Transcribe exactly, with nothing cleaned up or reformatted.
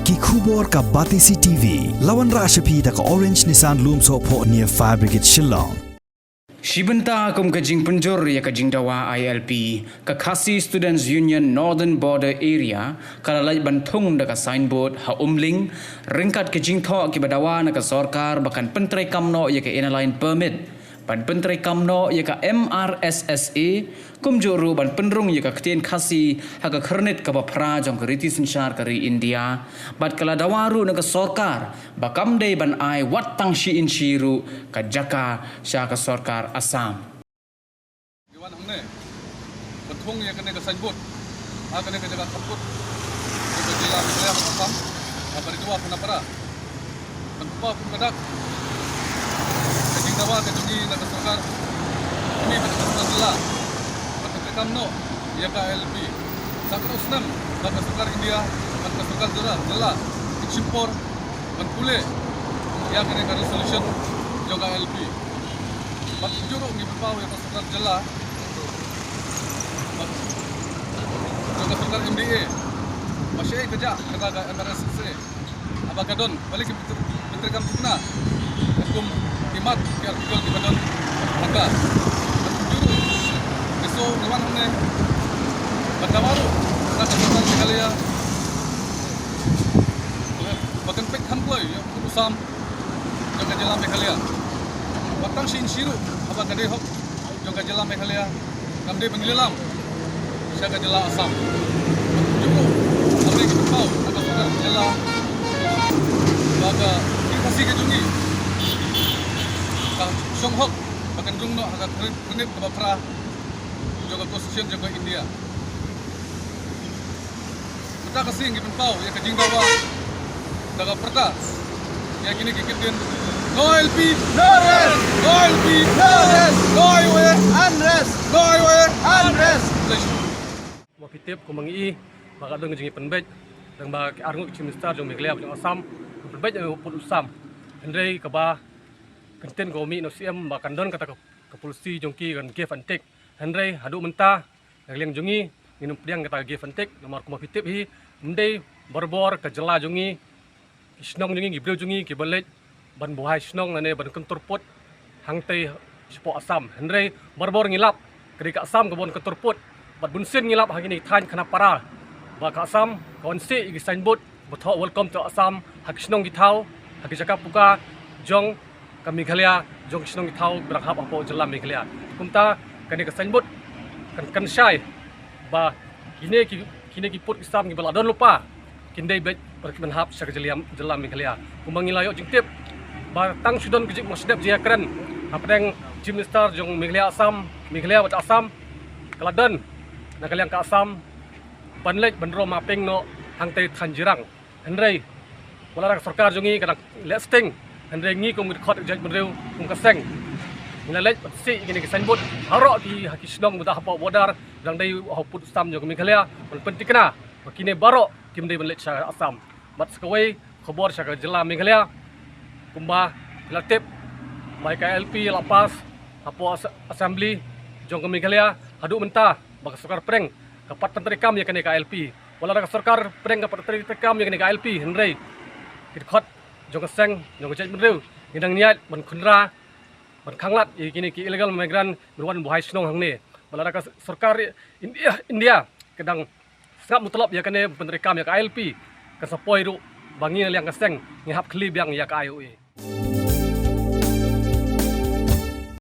Ki khubor ka Batesi T V, la wanrah sha phi da ka Orange Nissan Lumsohphoh near Fire Brigade Shillong. Shi bynta kum ka jingpynjur ïa ka jingdawa I L P, ka Khasi Students Union Northern Border Area ka la leit ban thung da ka signboard ha Umling, ryngkat ka jingthoh kiba dawa na ka sorkar ba kan pyntreikam noh ïa ka Inner Line Permit, ban pyntreikam noh ïa ka M R S S A, kumjuh ruh ban pynrung ïa ka ktien Khasi ha ka khyrnit kaba phra jong ka riti synshar ka ri India. Bad ka la dawa ruh na ka sorkar ba kam dei ban ai wat tang shi inshi ruh ka jaka sha ka sorkar Assam. Ngi wan hangne ban thung ïa kane ka signboard ha kane ka jaka khappud jong ka jylla Meghalaya bad Assam, ha Baridua Khanapara. Ban pynpaw kum ka dak ka jingdawa ka jong ngi na ka sorkar, kane ka sorkar jylla, ban pyntreikam noh ïa ka I L P. Sa katto snem ba ka sorkar India bad ka sorkar jylla, jylla ki shim por ban pule ïa kane ka resolution jong ka I L P. Bad kumjuh ruh ngi pynpaw ïa ka sorkar jylla, bad jong ka sorkar M D A, ba shaei ka jah kata ka M R S S A, haba ka don balei kim pyntreikam thikna kum ki mat ki article kiba don ha ka. Bad kumjuh ruh ngi sngewbha ngi wan hangne ban dawa ruh na ka sorkar Meghalaya ba kan peit kham kloi ïa u pud u sam jong ka jylla Meghalaya. Wat tang shi inshi ruh haba ka dei hok jong ka jylla Meghalaya, kam dei ban ngi lam sha ka jylla Assam. Jong u, kam dei ki pynpaw na ka sorkar jylla ba ka, ki Khasi ka jong ngi ka shong hok ba kan rung noh ha ka khyrnit, khyrnit kaba phra jong ka Constitution jong ka India. Mynta ka sngi ngi pynpaw ïa ka jingdawa da ka pyrta ïa kine ki kyntien: No I L P, no rest! No I L P, no rest! No highway, unrest! No highway, unrest! Kumba phi tip, kumba ngi i ba ka don ka jingïapynbeit lyngba ki arngut ki Chief Minister jong Meghalaya bad jong Assam, pynbeit ïa u pud u sam. Hynrei kaba kyntien ka u mih na u C M ba kan don kata ka, ka policy jong ki kan give and take. Hynrei haduh mynta na ka liang jong ngi ngin ym pdiang kata ka give and take, namar kumba phi tip hi, ym dei barabor ka jylla jong ngi, ki shnong jong ngi, ki briew jong ngi kiba leit ban buhai shnong lane ban kyntur pud hangtei shapoh Assam. Hynrei barabor ngi lap ka dei ka Assam kaba wan kyntur pud. Bad bunsien ngi lap ha kine ki thaiñ Khanapara ba ka Assam ka wan sieh ïa ki signboard ba thoh Welcome to Assam ha ki shnong ki thaw, ha ki jaka puka jong ka Meghalaya, jong ki shnong ki thaw ba dang hap hapoh jylla Meghalaya. Kumta kane ka signboard kan, kan shai ba kine ki, kine ki pud ki sam kiba la don lypa kin dei beit ban hap sha ka jylla, jylla Meghalaya. Kumba ngi la ïoh jingtip ba tang shu don ka jingmih sdep jingïakren hapdeng Chief Minister jong Meghalaya Assam, Meghalaya bad Assam, ka la don na ka liang ka Assam ban leit ban roi mapping noh hangtei thaiñ Jirang. Hynrei wat la ka sorkar jong ngi ka dang leh sting, hynrei ngi kum ki dkhot jaitbynriew, kum ka seng, ngi la leit ban sieh ïa kine ki signboard haroh ki, ha ki shnong ba dang hapoh border, dang dei ha u pud u sam jong ka Meghalaya, ban pynthikna ba kine baroh kim dei ban leit sha Assam. Bad sa kawei khubor sha ka jylla Meghalaya, kumba phi la tip ba ka I L P la pass hapoh as-, Assembly jong ka Meghalaya, haduh mynta ba ka sorkar pdeng ka pat pyntreikam ïa kane ka I L P. Wat la ka sorkar pdeng ka pat pyntreikam ïa kane ka I L P, hynrei ki dkhot jong ka seng, jong ka jaitbynriew, ngi dang ñiah ban khynra, ban khanglad ïa kine ki illegal migrant ban wan buhai shnong hangne. Wat la ka sorkar India, India ka dang sngap mutlop ïa kane pyntreikam ïa ka I L P, kan sa poi ruh ba ngi na liang ka seng ngi hap khlieh biang ïa ka I O A.